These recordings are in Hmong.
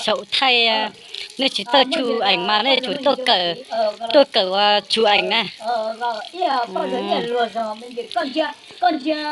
Saum thaij, nej tsis txawj tsuj eem mas nej tsum tuaj kawm, tuaj kawm ua tsuj eem na.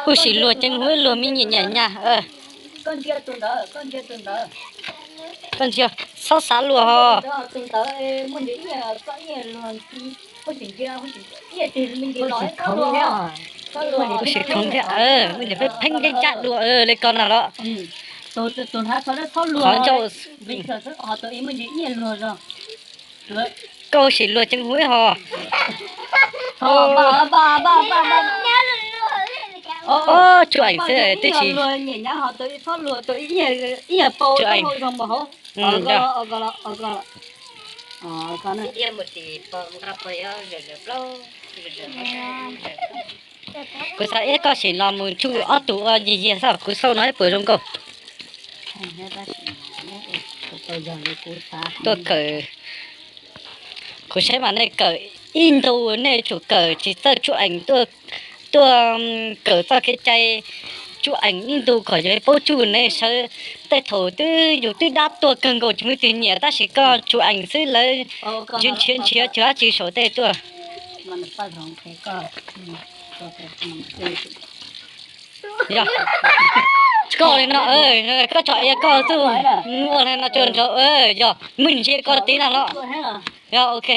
Kuj sim luag ceev huv luag me nyuam nyaj. Koj ntsia, txhob xav luag ho. Kuj sim khoov thiab, muaj niam pheej pheej ncaj ncaj dua li ko no los. Qhov ncauj, koj sim luag ceev huv ho. Tsuj eem xwb twb tsis. Kuv xav ib koj sim los mus tsuj ob tug ua yig yig xwb, kuv xauj no ib puas zoo nkauj. Tuaj kawm, kuv saib mas nej kawm ib ntu, nej tsum kawm tsis txawj tsuj eem, tuaj kawm txoj kev cai tsuj eem ib ntu kom yog paub tsuj ne sawv. Tej thaum twb yus twb dab tuag kawg nkaus tsis muaj leej twg nyiam tab sis koj tsuj eem xwb lawv nrhiav nrhiav nrhiav tsis dab tsi saum tej tuaj. Koj li no, koj tso ia koj xwb, ua li no tso nrho, yog muaj ntsia koj tib no los. Yog ok.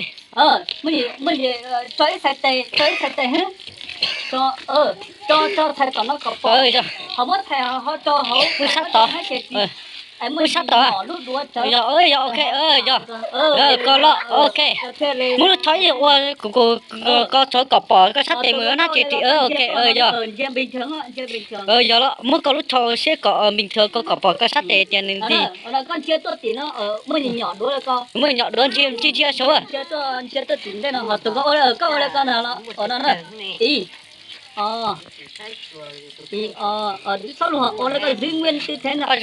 Pub sab tod, pub sab tod. Yog, yog ok, yog koj los ok. Muab lub tsho ib ua kuv, koj tsho kom pom koj sab tes mus nab tsis ris, ok, yog. Yog los muab koj lub tsho siab kom npis nthua koj kom pom koj sab tes tias nws nti. Muaj nyom duav ntsia ntsia saud. Koj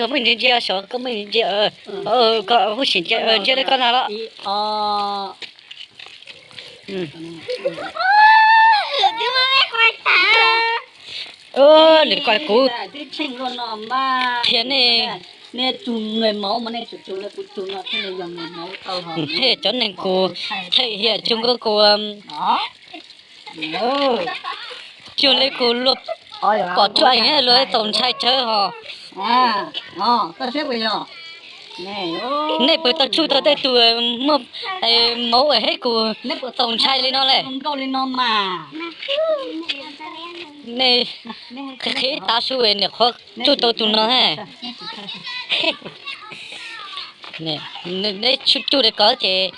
muaj ntsia ntsia saud, koj muaj ntsia, koj huv si ntsia li koj na los. Nws kuj kuv qhia nej, cov neeg kuv thaij hiam tsuj nkauj kuv cuag li kuv luag pom tsuj eem luag txaus ntshai tsawv hos. Nej puas tau tsuj tau tej tug muaj mauv es hib kuv txaus ntshai li no lawm? Nej qhib tav su niam qhuav tsuj tau tus no. Neb tsuj li ko ces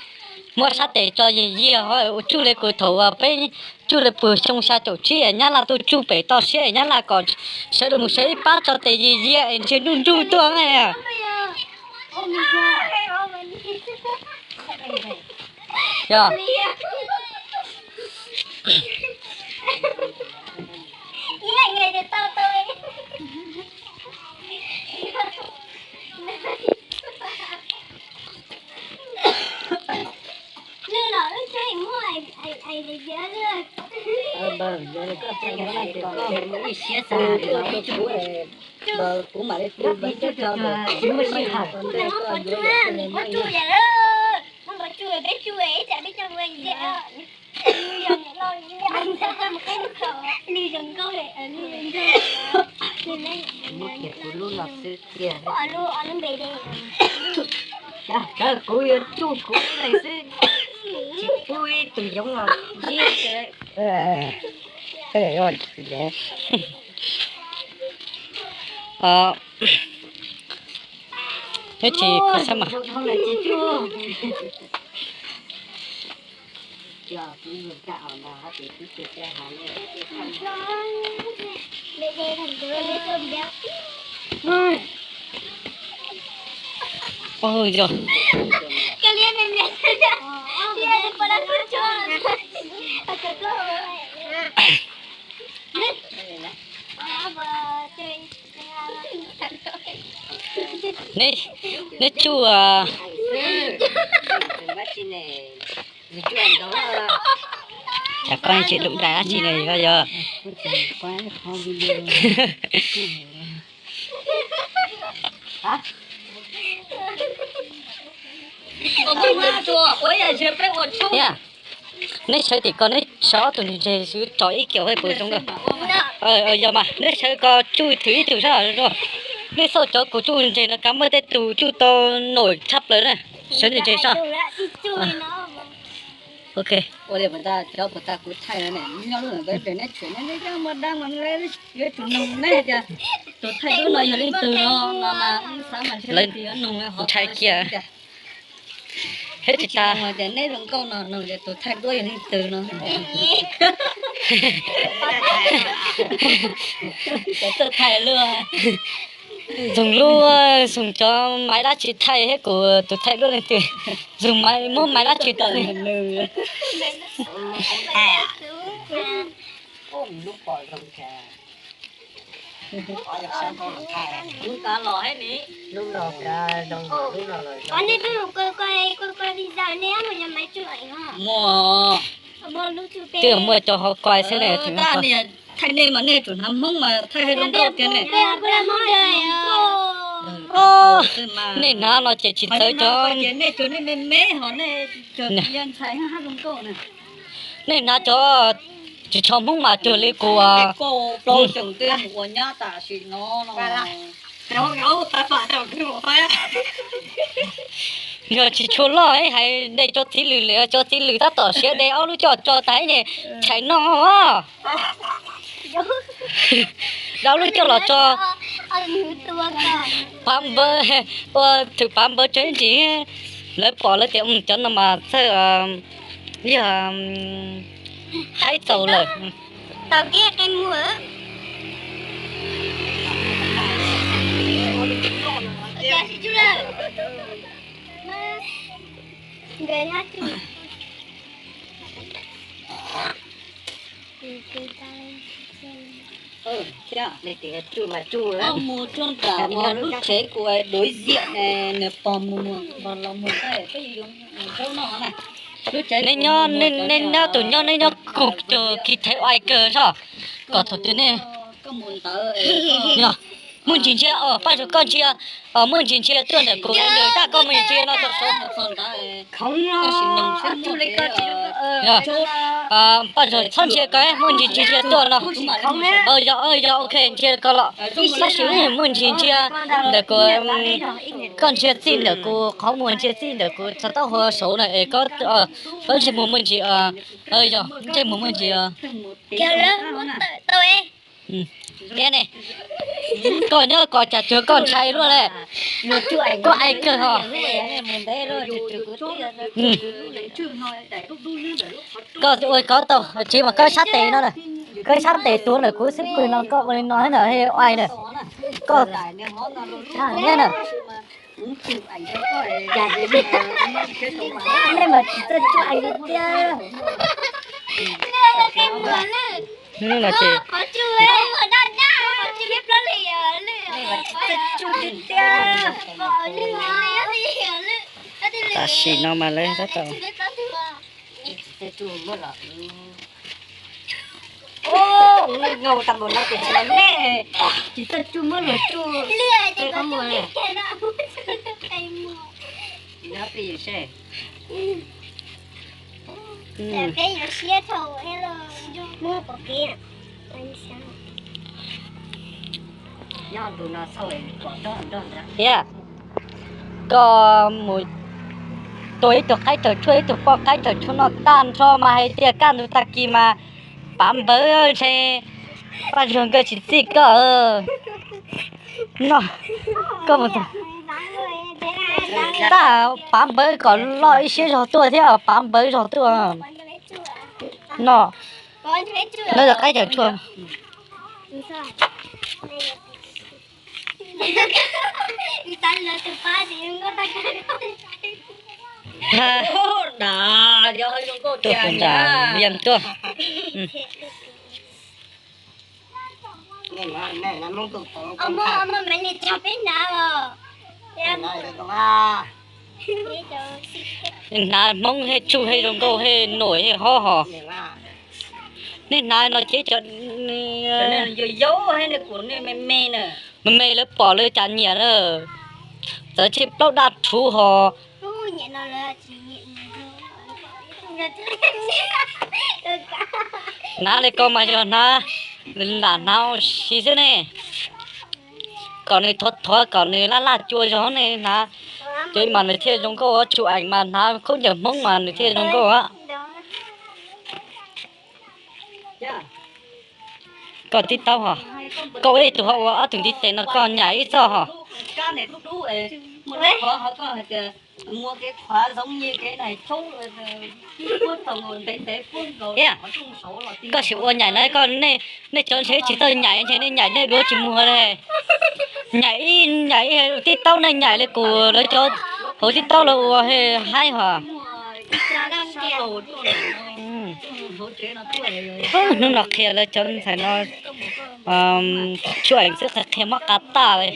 muab sab tes tso yig yig ho, tsuj li kuv thaum uas peb tsuj li puag xyoo xya caum tsib Nyab Laj tuaj tsuj pem toj siab Nyab Laj kom sawv daws mus sawv ib pab tso tes yig yig es ntsia nruj nruj tuaj ne. Yog. Muab kiag kuv lub no xwb tiag. Kuv yuav tsuj kuv ib leeg xwb, tsis pub ib tug yoov los ntsib. Neb tsis kho sab mas. Yog. Neb, neb tsuj, tsam koj tsis lum dais dab tsi ne koj yog. Neb sawv tim ko, neb sawv ob tug ntseg xwb, rau ib kiam puas zoo. Yog mas, neb sawv ko tsuj thwm ib tug sab. Nej xauj cov kuv tsuj ntseg no, kab muaj tej tug tsuj tau noj tshaj plaws na. Sawv ntseg sab. Ok. Ua li puas tas, cov puas tas kuv thaij no ne, nyob lub ntawd pem neb tshuam neb, neb cov muaj dab mas neb yuav tsum nug neb tias tus thaij duab no yog leej twg no, no mas xav mas ntshe leej twg yuav nug ho ntshai cia. Thiab tsis tas tias neb zoo nkauj no nug tias tus thaij duab yog leej twg no. Cov txawj thaij lub, Zoom lub, Zoom cov maiv dab tsi thaij thiab kuv tus thaij duab leej twg, Zoom muab maiv dab tsi thaij. Twb muaj cov hauv kuai xwb ne. Thaij nej mas nej tsuas hnav Hmoob mas thaij zoo nkauj tiag ne. Nej hnav no ces tsis txawv cov. Nej hnav cov tsis tshua Hmoob mas cuag li kuv. Yog tsis tshua loj hais de cov txiv lws lawm, cov txiv lws tab tom siav de ob lub coj tso tas ne, tshais no. Da ob lub coj los tso. Pav npawv, ua thwm pav npawv tso ib ntsis. Lawv pom lawv tias cov no mas txawj, yog haib txaus lawm. Thiab mus rau nram lub tsev kuv đối diện ne, nws pog mus los mus peb yuav zaub noj na. Nej nyob, nej nyob tus nyob, nej nyob kuv tus kis thev uai kawg soj, kom thaum twg nej muaj ntsis ntsia, Paj Zog koj ntsia, muaj ntsis ntsia tuaj ntawm kuv, nws taj koj muaj ntsis ntsia no rau saud. Paj Zog txhob ntsia ko, muaj ntsis ntsia ntsia tuaj no. Yog, yog, ok, ntsia ko los. Tab sis muaj ntsis ntsia ntawm kuv, koj ntsia txij ntawm kuv qhov muag, ntsia txij ntawm kuv txog taub hau saud na es koj, koj ntsej muag muaj ntsis, yog ntsej muag muaj ntsis. Thiab ne, koj nyob ko cas cuag koj ntshai luaj le. Koj aim kawg ho. Koj ua koj tau tsis mas koj sab tes no na, koj sab tes tuav ntawm kuv xwb pwg no koj ua li no na, uai na. Koj na, nej mas tsis txawj tsuj aim tiag. Tam sim no mas lawv tab tom Thiab koj mus tua ib tug qaib raws tshuaj, ib tug poj qaib raws tshuaj noj tag nrho mas hais tias kaj ntug tag kis mas pav npawv ntshe Paj Zog nkawd tsis txij koj. No, koj mus tab pav npawv kom loj ib siab zog tuaj thiab, pav npawv zog tuaj. No, no yog qaib raws tshuaj. Tuaj, tuaj. Hnav Hmoob he tsuj he zoo nkauj he noj he hob hos. Nej hnav no ces cov me me lawv pom lawv cas nyiam lawm. Txawm tsheb plaub daj rhuv hos. Hnav li ko mas yog hnav, lam hnav ua si xwb ne. Kom nws thov thov, kom nws laj laj cua zog ne hnav. Cov mas nws thiaj zoo nkauj, tsuj ees mas hnav khaub ncaws Hmoob mas nws thiaj zoo nkauj. Koj tib taub hos, koj ua ib tug ho ua ob tug ntiv tes no koj nyaim ib txoj hos. Koj sim ua nyaim na, koj nej cov ntshe tsis txawj nyaim ntshe nej nyaim nej duav tsis muag li. Nyaim ib nyaim ib tib taub nej nyaim li kuv lawv cov hauv tib taub lawv ua haib hos. Hnub no qhia lawv cov ntxhais no tsuj ees xwb qhia mob qab tag li.